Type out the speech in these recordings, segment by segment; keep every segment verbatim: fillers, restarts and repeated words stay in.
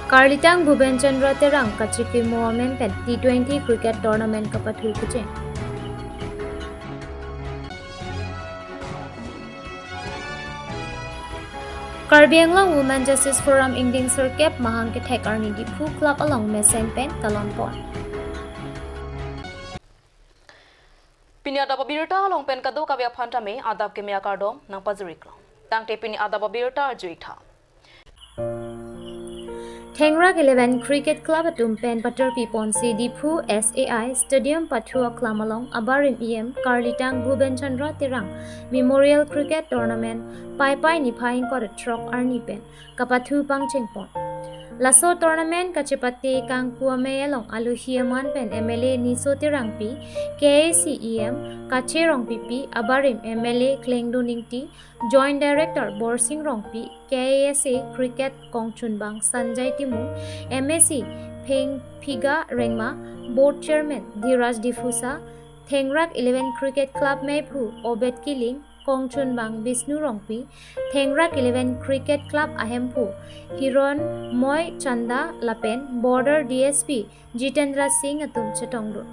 Karlitang Bhupen Chandra Terang kachikimo amen pen T twenty cricket tournament kapathu kecheng. Karbi Anglong Women Justice Forum ingdeng sirkep mahang kethek arni Diphu Club along mesen pen kalonpon. Pini adap abirta along pen kadokave aphan tame adap keme akardom nangpajir-iklo. Tangte pini adap abirta arju-ik tha. Thengrak Eleven Cricket Club atum pen paterpi ponsi Diphu S A I Stadium pathu aklam along abarim E M Karlitang Bhupen Chandra Terang Memorial Cricket Tournament Paipai niphai ingkoi ra throk arni pen kapathu pangchengpon. Laso tournament kachepate kangpu amei along alohi aman pen M L A Niso Terangpi, K A A C E M Kache Rongpipi, abarim M L A Klengdun Ingti, Joint Director Borsing Rongpi, K A S A Cricket Kongchunbang Sanjay Timung, M A C Phengphiga Rengma, Board Chairman Dhiraj D'Souza, Thengrak Eleven Cricket Club meiphu Obed Killing, Kongchunbang Bishnu Rongpi, Thengrak Eleven Cricket Club ahemphu Hironmoy Chanda lapen Border D S P Jitendra Singh atum chetongdun.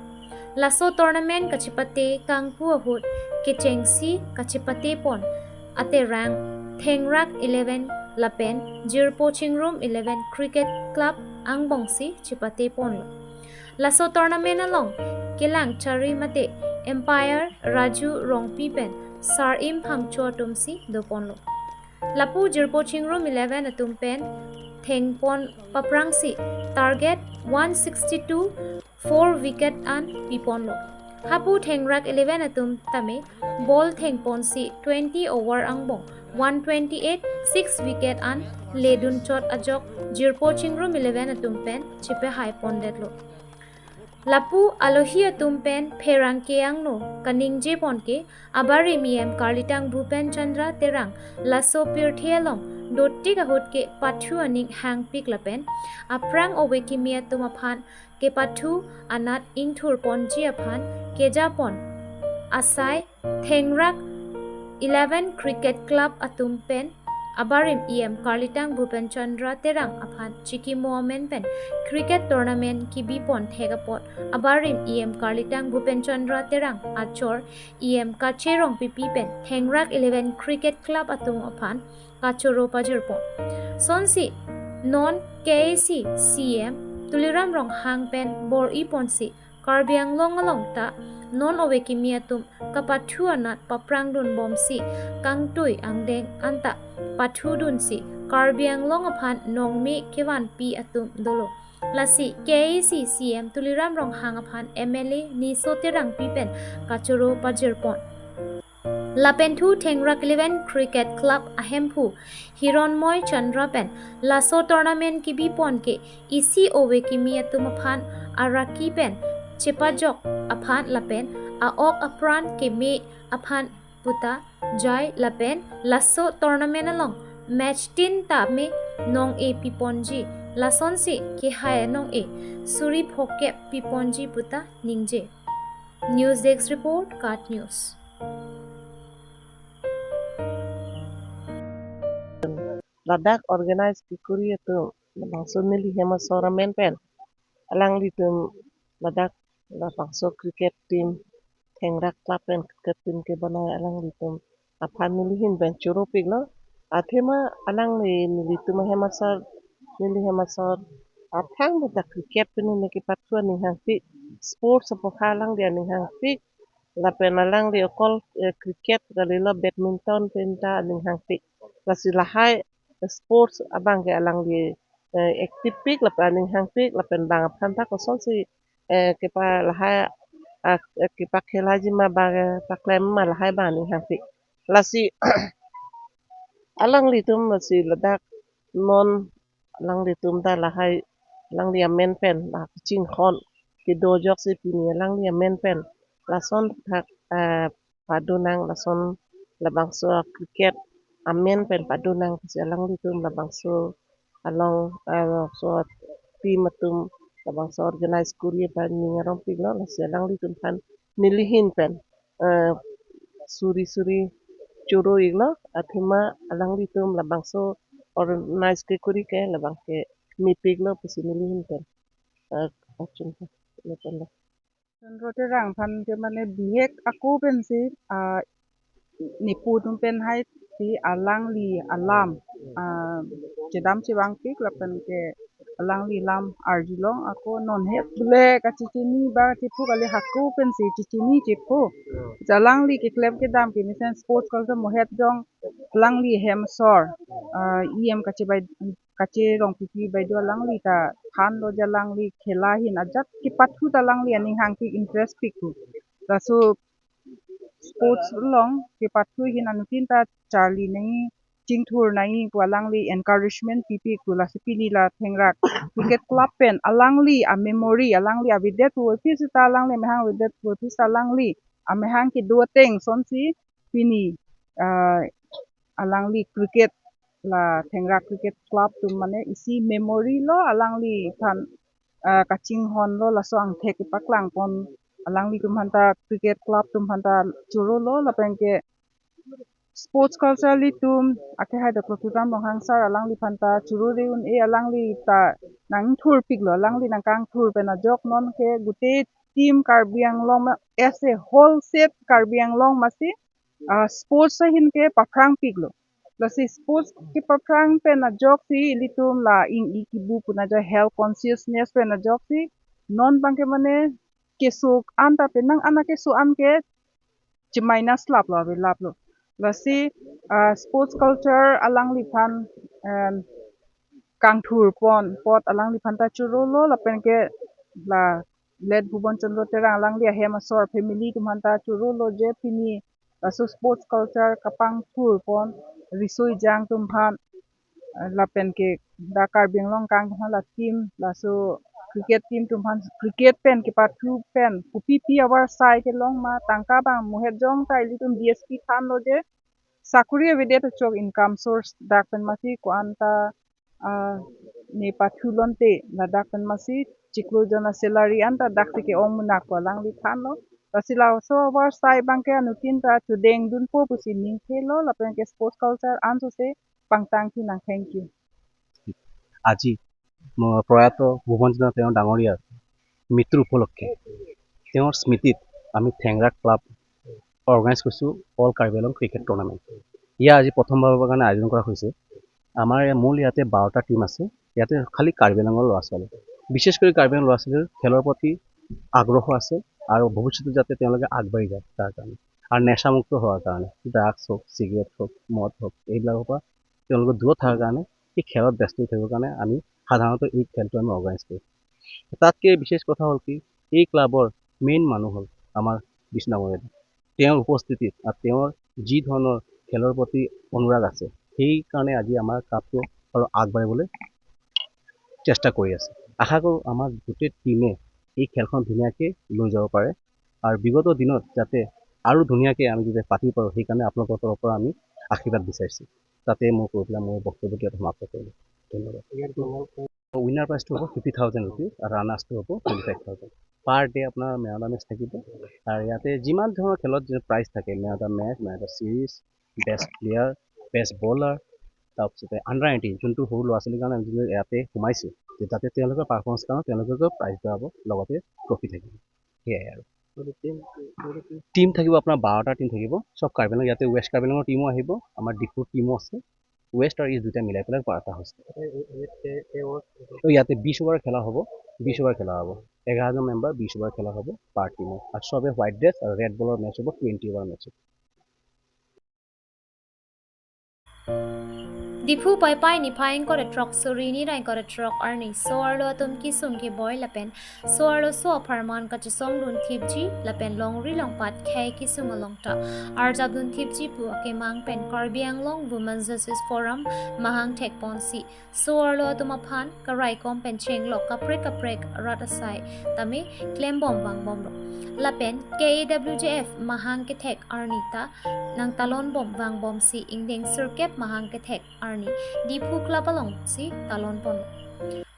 Laso tournament kachepate kangpu ahut kechengsi kachepate pon aterang Thengrak Eleven lapen Jirpo Chingrum Eleven Cricket Club angbongsi chepate ponlo. Laso tournament along kelang chari mate umpire Raju Rongpi pen Sar-im Phangcho atumsi doponlo. Lapu Jirpo Chingrum Eleven atum pen thengpon paprangsi target one sixty-two four wicket an piponlo. Hapu Thengrak Eleven atum tame ball thengponsi twenty over angbong one twenty-eight six wicket an ledun chot ajok Jirpo Chingrum Eleven atum pen chepehai pondetlo. Lapu alohi atum pen pherangke angno kaningje ponke abarim E M Karlitang Bhupen Chandra Terang laso pirthe along dotik ahut ke pathu aning hangpik lapen aphrang ove kimi atum aphan kepathu anat ingthur ponji aphan kejapon asai Thengrak Eleven Cricket Club atum pen abarim E M Karlitang Bhupen Chandra Terang aphan chikimo amen pen cricket tournament kibipon thek apot abarim E M Karlitang Bhupen Chandra Terang achor E M Kache Rongpipi pen Thengrak Eleven Cricket Club atum aphan kachoro pajirpon. Sonsi non K A A C C E M Tuliram Ronghang pen bor-i ponsi Karbi Anglong along ta non ove kimi atum kapathu anat paprangdun bomsi kangtui angdeng anta pathudunsi Karbi Anglong aphan nongme kevanpi atum dolo. Lasi K A A C C E M Tuliram Ronghang aphan M L A Niso Terangpi pen kachoro pajirpon. Lapenthu Thengrak Eleven Cricket Club ahemphu Hironmoy Chandra pen laso tournament kibipon ke isi ove kimi atum aphan araki pen chepajok aphan lapen a-ok apran keme aphan puta jai lapen laso tournament along match tin tame nong-e piponji lasonsi kehai nong-e suri phokep piponji puta ningje. News Desk Report, KAT News. Ladak organize kekuri atum labangso neli hem asor amen pen alanglitum ladak labangso cricket team Thengrak Club pen cricket team kebonai alanglitum aphan neli ahin pen choropiklo. Athema alangli nelitum ahem asor, neli hem asor aphrang pen ta cricket pen neli kepathu aning hangpik, sports aphan alangli aning hangpik, lapen alangli okol, eh, cricket kalilo badminton pen ta aning hangpik. Lasi lahai sports abang ke alangli, eh, active pik lapen aning hangpik lapen bang aphan ta kosonsi, eh, kepa lahai, ah, eh, kepakhelaji ma bang, eh, paklem ma lahai bang aning hangpik. Lasi alanglitum lasi ladak non alanglitum ta lahai alangli amen pen la kachinghon kedo ajoksi pini alangli amen pen lason thak, eh, padonang lason labangso cricket amen pen padonang pusi alanglitum labangso along, eh, so team atum labangso organize kuri aphan ning arongpiklo. Lasi alanglitum aphan neli ahin pen, eh, suri suri choro-iklo. Athema alanglitum labangso organize kekuri ke labang ke mepiklo pusi neli ahin pen. Ah, achun ha, lapen lo. Chandra Terang aphan ke mane bihek ako pensi, ah, nepu atum pen hai si alangli alam, ah, chedam chevangpik lapen ke alangli alam arjulong ako non het ble kachechini ba kachepu kali hako pensi chechini chepu. Alangli keklem kedam ke mesen sports culture mohet jong alangli hem asor, ah, E M kachebai kacherong pipi baido alangli ta thanlo je alangli khela ahin ajat kepathu ta alangli aning hangpik interest pikpo. Laso sports along kepathu ahin anuttin ta charli nangji, chingthur nangji pu alangli encouragement pipikpo. Lasi pini la Thengrak Cricket Club pen alangli a memory, alangli avedetpo, aphi seta alangli amahang avedetpo, aphi seta alangli amahang kedo ateng asonsi pini, ah, alangli cricket, la Thengrak Cricket Club atum mane isi memory lo, alangliphan, ah, kachinghon lo, laso angthek kepaklang pon alanglitum aphanta, cricket club atum aphanta chorolo lapen ke sports culture atum akehai Doctor Tuliram Ronghang sir alangliphan ta choro re un-e, alangli ta nangthurpiklo, alangli nangkangthur pen ajok non ke gute team Karbi Anglong ma, as a whole set Karbi Anglong masi, ah, sports ahin ke paphrangpiklo. Lasi sports kepaphrang pen ajoksi ilitum la ing-i kibu puna jo health consciousness pen ajoksi non abang ke mane keso an ta penang an akeso an ke chemai naslaplo, avelaplo. Lasi, ah, sports culture alangliphan, em, kangthur pon apot alangliphan ta chorolo lapen ke la late Bhuban Chandra Terang alangli ahem asor family atum aphanta chorolo je pini laso sports culture kapangthur pon riso ejang atum aphan, ah, lapen ke dak Karbi Anglong kang atum aphan la team, laso cricket team atum aphan cricket pen kepathu pen kopi pi avarsai kelong ma, tangka abang mohet jong ta ilitum D S P thanlo je sakori avedet achok income source dak pen masi ko-an ta, ah, ne pathu lonte ladak pen masi chiklo jon a salary an ta daksi ke-ong munak pu alangli thanlo. Lasi laso avarsai abang ke anuttin ta chodengdunpo pusi ningthelo lapen ke sports culture ansose pangtangthu nang. Thank you. আজি মই প্ৰয়াত ভুৱন সিংহ তেওঁ ডাঙৰীয়াৰ মৃত্যুৰ উপলক্ষে তেওঁৰ স্মৃতিত আমি থেংৰা ক্লাব অৰ্গেনাইজ কৰিছোঁ অল কাৰ্বি আংলং ক্ৰিকেট টুৰ্ণামেণ্ট। ইয়াৰ আজি প্ৰথমবাৰৰ কাৰণে আয়োজন কৰা হৈছে। আমাৰ ইয়াৰ মূল ইয়াতে বাৰটা টীম আছে। ইয়াতে খালি কাৰ্বি আংলঙৰ ল'ৰা ছোৱালী, বিশেষ কৰি কাৰ্বি আংলং ল'ৰা ছোৱালীৰ খেলৰ প্ৰতি আগ্ৰহ আছে আৰু ভৱিষ্যতে যাতে তেওঁলোকে আগবাঢ়ি যায় তাৰ কাৰণে, আৰু নেচামুক্ত হোৱাৰ কাৰণে, ড্ৰাগছ হওক, চিগাৰেট হওক, মদ হওক, এইবিলাকৰ পৰা তেওঁলোকে দূৰত থকাৰ কাৰণে, এই খেলত ব্যস্ত হৈ থাকিবৰ কাৰণে আমি সাধাৰণতে এই খেলটো আমি অৰ্গেনাইজ কৰোঁ। তাতকৈ বিশেষ কথা হ'ল কি, এই ক্লাবৰ মেইন মানুহ হ'ল আমাৰ বিষ্ণু ডাঙৰীয়া। তেওঁৰ উপস্থিতিত আৰু তেওঁৰ যি ধৰণৰ খেলৰ প্ৰতি অনুৰাগ আছে, সেইকাৰণে আজি আমাৰ ক্লাবটো অলপ আগবাঢ়িবলৈ চেষ্টা কৰি আছে। আশা কৰোঁ আমাৰ গোটেই টীমে এই খেলখন ধুনীয়াকৈ লৈ যাব পাৰে আৰু বিগত দিনত যাতে আৰু ধুনীয়াকৈ আমি যাতে পাতিব পাৰোঁ, সেইকাৰণে আপোনালোকৰ তৰফৰ পৰা আমি আশীৰ্বাদ বিচাৰিছোঁ। তাতে মোৰ কৈ পেলাই মই বক্তব্য ইয়াত সমাপ্ত কৰিলোঁ। ধন্যবাদ। উইনাৰ প্ৰাইজটো হ'ব ফিফটি থাউজেণ্ড ৰুপিজ আৰু ৰাণাৰ্ছটো হ'ব twenty five thousand. Per day আপোনাৰ মেন অফ দ্য মেচ থাকিব। আৰু ইয়াতে যিমান ধৰণৰ খেলত যে প্ৰাইজ থাকে, man of the match, man of the series, best player, best bowler, তাৰপিছতে আণ্ডাৰ নাইনটিন যোনটো সৰু ল'ৰা ছোৱালীৰ কাৰণে আমি যোনটো ইয়াতে সোমাইছোঁ, যে যাতে তেওঁলোকৰ পাৰফৰ্মেঞ্চ কাৰণে তেওঁলোকক প্ৰাইজ দিয়া হ'ব, লগতে ট্ৰফি থাকিব। সেয়াই আৰু। টীম থাকিব আপোনাৰ বাৰটা টীম থাকিব, চব কাৰ্বি আংলং, ইয়াতে ৱেষ্ট কাৰ্বি আংলঙৰ টীমো আহিব, আমাৰ ডিফুৰ টীমো আছে। ৱেষ্ট আৰু ইষ্ট দুইটা মিলাই পেলাই বাৰটা হৈছে। তো ইয়াতে বিশ অভাৰ খেলা হ'ব, বিশ অভাৰ খেলা হ'ব, এঘাৰজন মেম্বাৰ, বিশ অভাৰ খেলা হ'ব পাৰ টীমত। আৰু চবে হোৱাইট ড্ৰেছ আৰু ৰেড বলৰ মেচ হ'ব, টুৱেণ্টি অভাৰ মেচ হ'ব। Diphu Paipai niphai ingkoi ra throk suri ni ra ingkoi ra throk arni so-arlo atum kisung keboi lapen so-arloso apharman kachesongdun thipji lapen longri longpat khei kisung along ta arjapdun thipji pu akemang pen Karbi Anglong Women's Justice Forum mahang thekponsi so-arlo atum aphan karaikom pen chenglok kaprek kaprek rat asai tame klembom vangbomlo. Lapen K A W J F mahang kethek arni ta nangtalonbom vangbomsi ingdeng sirkep mahang kethek arni Diphu Club alongsi talonponlo.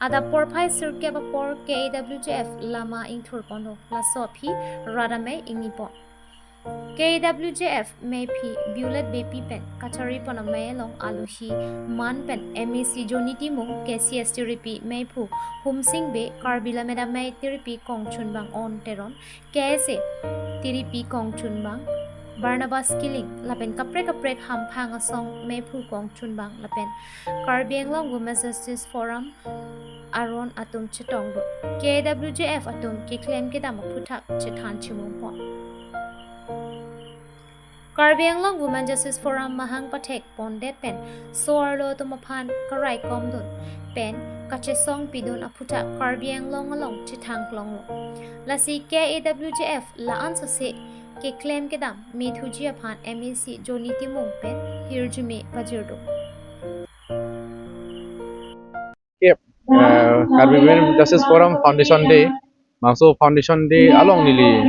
Adap porphai sirkep apor K A W J F lama ingthurponlo, laso aphi rat amei ingnipon. K A W J F meiphi Violet Beypi pen kachari pon amei along aluhi man pen M A C Johnny Timung, K C S tiripi meiphu Humsing Bey, Karbi Lammet Amei tiripi kongchunbang On Teron, K S A tiripi kongchunbang Barnabas Killing lapen kaprek kaprek hamphang asong meiphu kongchunbang lapen Karbi Anglong Women Justice Forum aron atum chetongdun. K A W J F atum keklem kedam aphuthak chethan chimung pon. Karbi Anglong Women Justice Forum mahang pathek pondet pen so-arlo atum aphan karaikomdun pen kachesong pidun aphuthak Karbi Anglong along chethang klonglo. Lasi K A W J F la-an sose keklem kedam methuji aphan M A C Johnny Timung pen hirjume pajirdun. Kep, eh, Karbi Women Justice Forum Foundation Day, bangso Foundation Day along neli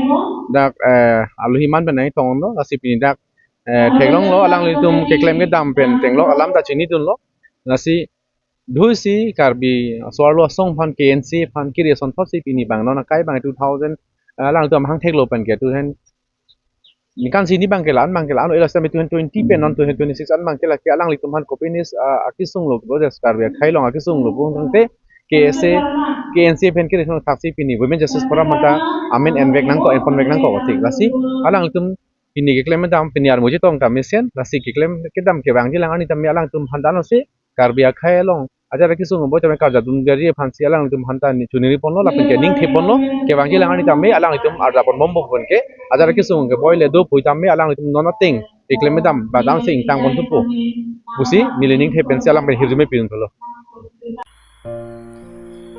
dak, eh, aluhi man pen nangtonglo, lasi pini dak, eh, theklonglo, alanglitum keklem kedam pen theklong alam ta chinidunlo, lasi dusi Karbi so-arlo asong aphan, K N C aphan kiri asonthotsi pini bang non akai bang two thousand, eh, alangtum hang theklo pen ke two thousand ningkan sini bang ke la-an bang ke la-an, ela sami two thousand twenty pen non two thousand twenty-six an bang ke la ke alanglitum aphan kopines, ah, akesung lo, bo jas Karbi akhei along akesung lo, bo tangte K S A, K N C pen kiri asonthotsi pini Women Justice Forum mata amen envek nangkok, enponvek nangkok, thik lasi alanglitum pini keklem kedam, pini armu chetong ta mesen, lasi keklem kedam kevangji alang arni tame alangtum aphan ta non si Karbi akhei along ajat akesung boi tame karjadun gari aphansi alangtum aphan ta ni chuniri ponlo lapen ke ning the ponlo, kevangji alang arni tame alangtum arjapon bompo pen ke ajat akesung ke boi le do pui tame alangtum non ateng keklem kedam badang sing tang pon thupo pusi neli ning the pensi alang pen hirjume pidun thulo.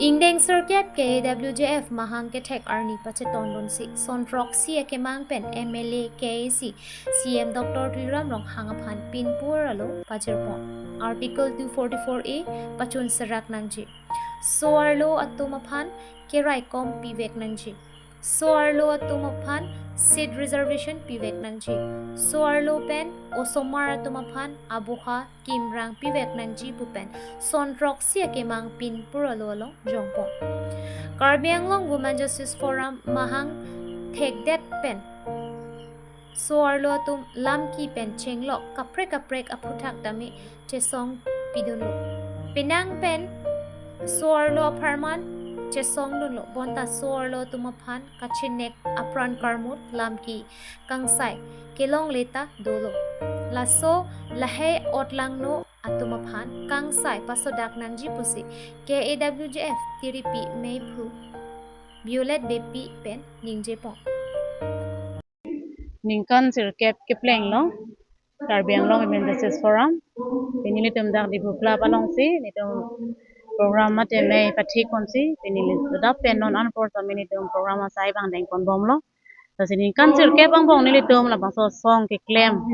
Ingdeng sirkep K A W J F mahang kethek arni pachetongdunsi son throksi akemang pen M L A, K A C, C M Doctor Tuliram Ronghang aphan pinpur alo pajirpon. Article two forty-four A pachun serak nangji. So-arlo atum aphan keraikom pivek nangji. So-arlo atum aphan seat reservation pivek nangji. So-arlo pen osomar atum aphan aboha kimrang pivek nangji pu pen son throksi akemang pinpur alo along jongpon. Karbi Anglong Women Justice Forum mahang thekdet pen so-arlo atum lamki pen chenglok kaprek kaprek aphuthak tame chesong pidunlo. Penang pen so-arlo apharman chesongdunlo, bonta so-arlo atum aphan kachinek apran karmut lamki kangsai kelongle ta dolo. Laso lahei otlangno atum aphan kangsai pasodak nangji pusi K A W J F tiripi meiphu Violet Beypi pen ningjepon. Ningkan sirkep kepleng lo Karbi Anglong Women Justice Forum. Pini nelitum dak Diphu Club alongsi nelitum program mate mei pathik ponsi pini nelitum dak pen non anpor tame nelitum program asai bang dengpon bomlo. Lasi ningkan sirkep angbong nelitum labangso song keklem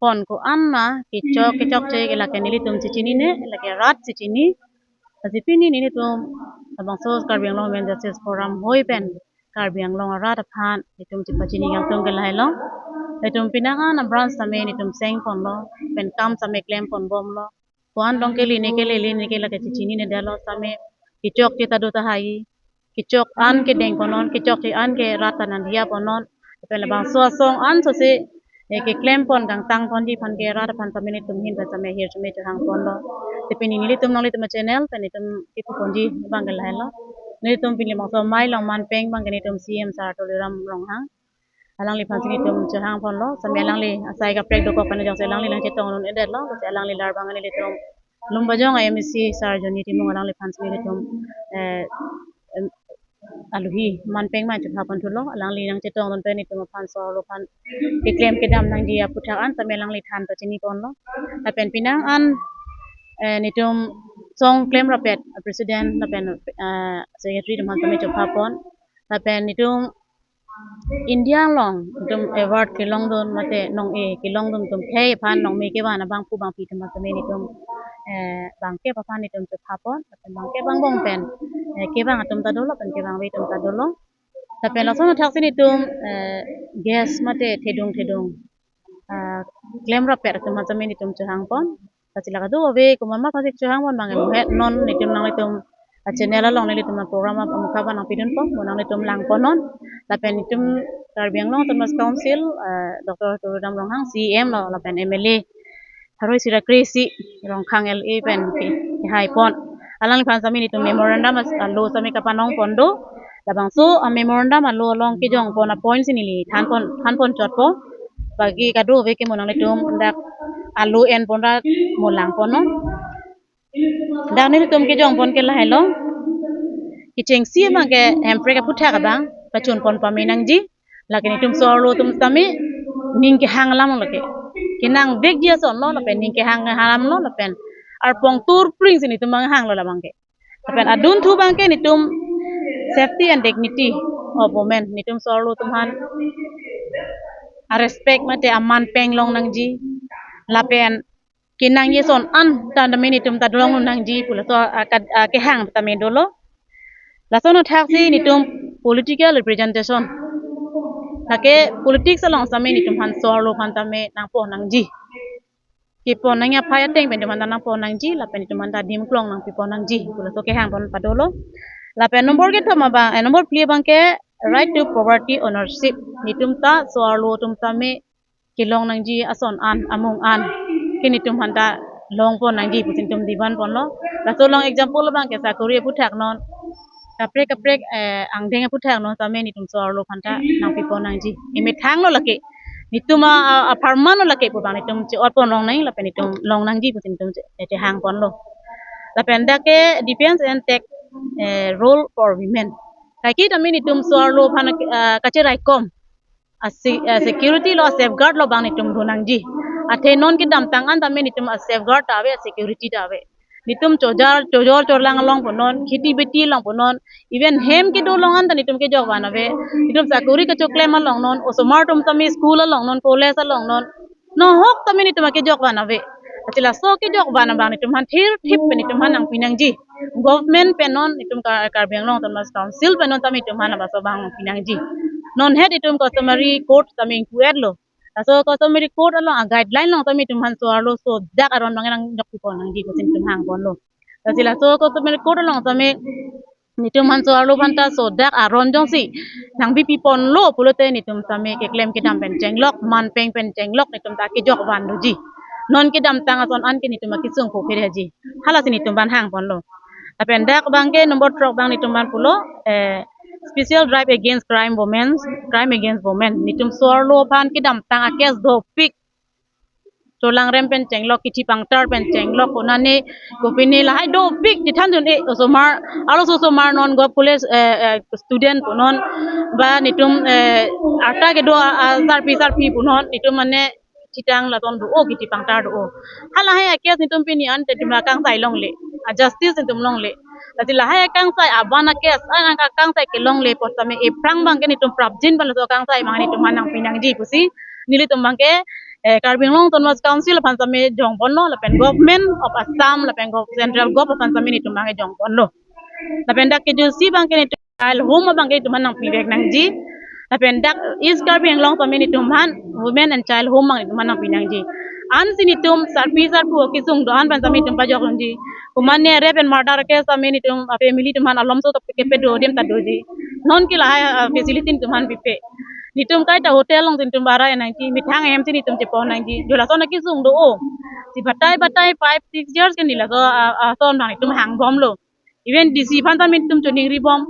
pon ko-an ma kechok kechokche ke lake nelitum chechinine, lake rat chechini. Lasi pini nelitum labangso Karbi Anglong Women Justice Forum hoi pen Karbi Anglong arat aphan nelitum chepachini kangtung ke lahai lo. Nelitum penang an a-branch tame nelitum seng ponlo, pen kam tame klem pon bomlo. Ko-an long ke line ke le line ke lake chechinine detlo, tame kechokche ta do tahai. Kechok an kedeng ponnon, kechokche an ke rat ta nangdiya ponnon. Pen labangso asong an sose eh, keklem pon kangtang ponji aphan ke rat aphan tame nelitum ahin pen tame hirjume chehang ponlo. Te pini nelitum nanglitum a-channel pen nelitum kipu ponji abang ke lahai lo. Nelitum pini labangso amei along manpeng abang ke nelitum C M Sir Tuliram Ronghang. Alangliphansi nelitum chehang ponlo. Tame alangli asai kaprek dokok pen jongsi alangli nangchetongdun-edetlo. Lasi alangli lar abang nelitum Lumbajong a-M A C Sir Johnny Timung alangliphansi nelitum eh, em, aluhi manpeng man chepha pon thulo, alangli nangchetongdun pen nelitum aphan so-arlo aphan keklem kedam nangji aphuthak an tame alangli than pachini ponlo. Lapen penang an eh, nelitum song klem rapet president lapen eh, secretary atum aphan tame chepha pon. Lapen nelitum India along nelitum award kelongdun mate nong-e kelongdun atum khei aphan nongme kevan abangphu bangphi atum aphan tame nelitum eh, bangkep aphan nelitum chepha pon, lapen bangkep angbong pen eh, kevang atum ta dolo, pen kevangve atum ta dolo. Lapen lason athaksi nelitum eh, guest mate thedung thedung ah, klem rapet atum aphan tame nelitum chehang pon. Lasi la kadokave komat ma aphansi chehang pon abang ke muhet non nelitum nanglitum a-channel along nelitum a-program amukha abang nangpidun pon, mo nanglitum lang ponnon. Lapen nelitum Karbi Anglong Autonomous Council, eh, Doctor Tuliram Ronghang, C E M lo, lapen M L A Haroi Sira Kresi, Rongkhang L A pen ke, kehai pon. Alangliphan sami nelitum memorandum as-, alo sami kapanong pon do. Labangso a memorandum alo along kejong pon a points neli than pon, than pon chot po. Bagi kadokave ke mo nanglitum dak alo en pon ra mo lang pon non. Dak nelitum kejong pon ke lahai lo. Kechengsi abang ke Hemprek aphuthak abang pachun pon pame nangji. Lake nelitum so-arlo atum sami ning kehang alam lo ke. Kenangvekji ason lo lapen ning kehang alam lo lapen arpong turpring si nelitum abang hang lo labang ke. Lapen adunthu abang ke nelitum safety and dignity of women, nelitum so-arlo atum aphan a respect mate aman peng long nangji. Lapen kenangji ason an ta tame nelitum ta dolong nangji pu laso a, ka-, a, kehang tame dolo. Lason athak si nelitum political representation, lake politics along sami nelitum aphan so-arlo aphan tame nangpon nangji. Kepon nangji aphai ateng pen nelitum aphan ta nangpon nangji, lapen nelitum aphan ta adim klong nangpipon nangji pu laso kehang pon padolo. Lapen nombor kethom abang, eh, nombor phli abang ke right to property ownership. Nelitum ta so-arlo atum tame kelong nangji ason an, amung an ke nelitum aphan ta long pon nangji pusi nelitum divan pon lo. Laso along example abang ke sakori aphuthak non, kaprek kaprek, eh, angdeng aphuthak non sami nelitum so-arlo aphan ta nangpipon nangji. Emethang lo lake. Nelitum a, a, apharman lo lake pu abang nelitum che-ot pon long nang lapen nelitum long nangji pusi nelitum che, che, chehang pon lo. Lapen dak ke defense and tech, eh, role for women. Kaike tame nelitum so-arlo aphan, eh, kacheraikom a se-, eh, security lo, safeguard lo abang nelitum do nangji. Athe non kedamtang an tame nelitum a safeguard ta ave, a security ta ave. Nelitum chojar, chojol chorlang along punon, kheti beti along punon, even hem kedo along an ta nelitum kejok van ave. Nelitum sakori kachoklem along non, osomar atum tame school along non, college along non, nohok tame nelitum akejok van ave. Lasi laso kejok van abang nelitum aphan thirthip pen nelitum aphan nangpi nangji. Government pen non, nelitum Ka-, Karbi Anglong Autonomous Council pen non tame nelitum aphan laso abang nangpi nangji. Non het nelitum customary code tame ingpu-et lo. Laso customary code along a guideline along tame nelitum aphan so-arlo so dak aron abang nangchokpipon nangji pusi nelitum hang pon lo. Lasi laso customary code along tame nelitum aphan so-arlo aphan ta so dak aron jongsi nangpipi pon lo pulote nelitum tame keklem kedam pen chenglok, man peng pen chenglok nelitum ta kejok van doji. Non kedamtang ason an ke nelitum akesung pho pherji. Halasi nelitum aphan hang pon lo. Lapen dak abang ke nombor throk abang nelitum aphan pulo, eh, special drive against crime women, crime against women. Nelitum so-arlo aphan kedamtang a case dopik. Cholang rem pen chenglok, kithi pangtar pen chenglok, konane, kopine lahai dopik chethan dun-e, osomar, arloso osomar non gov college, eh, eh, student punon, ba nelitum, eh, arta kedo a, a, sarpi sarpi punon, nelitum mane chitang lason do-o, kithi pangtar do-o. Halahai a case nelitum pini an te nelitum akangsai longle, a justice nelitum longle. Lasi lahai akangsai aban a case, an akangsai kelongle apot tame ephrang abang ke nelitum prapjin pen laso akangsai abang nelitum aphan nangpi nangji pusi nelitum abang ke, eh, Karbi Anglong Autonomous Council aphan tame jong pon lo, lapen Government of Assam, lapen gov-, Central Gov aphan tame nelitum abang ke jong pon lo. Lapen dak kejutsi abang ke nelitum child home abang ke nelitum aphan nangpivek nangji. Lapen dak East Karbi Anglong tame nelitum aphan women and child home abang nelitum aphan nangpi nangji. Ansi nelitum sarpi sarpo kesung do-an pen tame nelitum pajok nangji. Komane rape and murder case tame nelitum a family atum aphan alomso kepedo adim ta doji. Non ke lahai, ah, facility nelitum aphan pipe. Nelitum kaita hotel along nelitum bara nangji, methang ahem si nelitum chepon nangji. Jo lason akesung do-o. Si batai batai five, six years ke neli laso, ah, ah, ason abang nelitum hang bom lo. Even D C aphan tame nelitum choningri bom,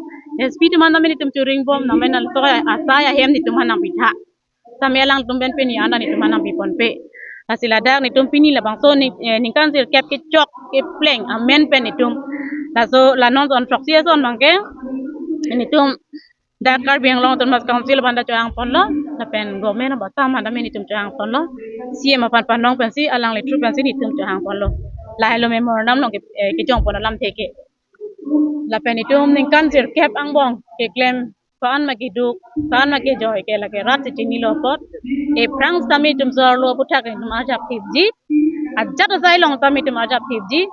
S P atum aphan tame nelitum choring bom, namen alto asai ahem nelitum aphan nangpitha. Tame alangtum pen pini an ta nelitum aphan nangpiponpe. Lasi ladak nelitum pini labangso ning-, eh, ningkan sirkep kechok kepleng amen pen nelitum. Laso la non son throksi ason abang ke nelitum dak Karbi Anglong Autonomous Council aphan ta chohang pon lo, lapen Government of Assam aphan tame nelitum chohang pon lo, C M aphan panong pensi, alangli through pensi nelitum chohang pon lo. Lahelo memorandum along ke, eh, kejong pon alamthe ke. Lapen nelitum ningkan sirkep angbong keklem, ko-an ma keduk, ko-an ma kejoi ke lake rat si chinilo apot. Ephrang tame nelitum so-arlo aphuthak nelitum arjap thipji. Ajat asai along tame nelitum arjap thipji.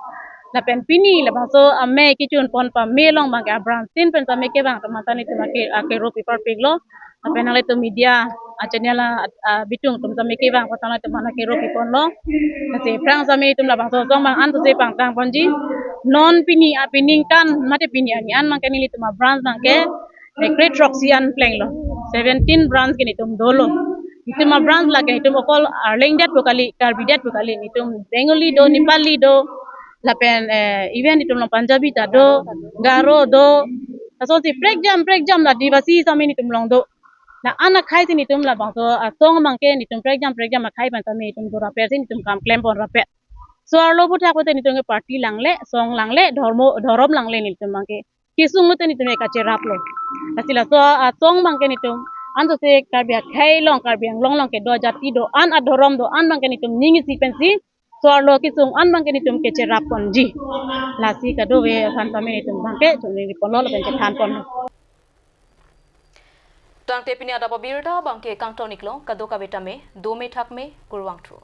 Lapen pini labangso amei kechun pon pame along abang ke abranch tin pen tame kevang atum aphan ta nelitum ake, akero pipar piklo. Lapen nanglitum media a channel a, a bitung atum tame kevang apot nanglitum aphan akero pipon lo. Lasi ephrang tame nelitum labangso asong abang an to si pangtang ponji. Non pini a piningkan mate pini arni an abang ke nelitum abranch abang ke, eh, kre throksi an plenglo. seventeen branch ke netum dolo. Netum a-branch lake netum okol Arleng det pu kali, Karbi det pu kali, netum Bengali do, Nepali do, lapen, eh, even netum along Punjabi ta do, Garo do, lasonsi prekjam prekjam la Adivasi sami netum along do. La an akhei si netum labangso asong abangke netum prekjam prekjam akhei pen sami netum dora per si netum kam klem pon rapet. So arlo puthak pute netum ke party langle, song langle, dhormo, dhorom langle netum abangke. Kesung lote netum ke kacheraplo. Lasi laso asong abangke netum, anso se Karbi akhei along, Karbi Anglong along kedo ajati do-an, adhorom do-an abangke netum ning isi pensi, so arlo kesung an abangke netum kecherap ponji. Lasi kadokave aphan tame netum abangke choningri ponlo lapen chethan ponlo. Tangte pini adap abirta abangke kangton iklo, kadokave tame dome thakme, kurvangthu.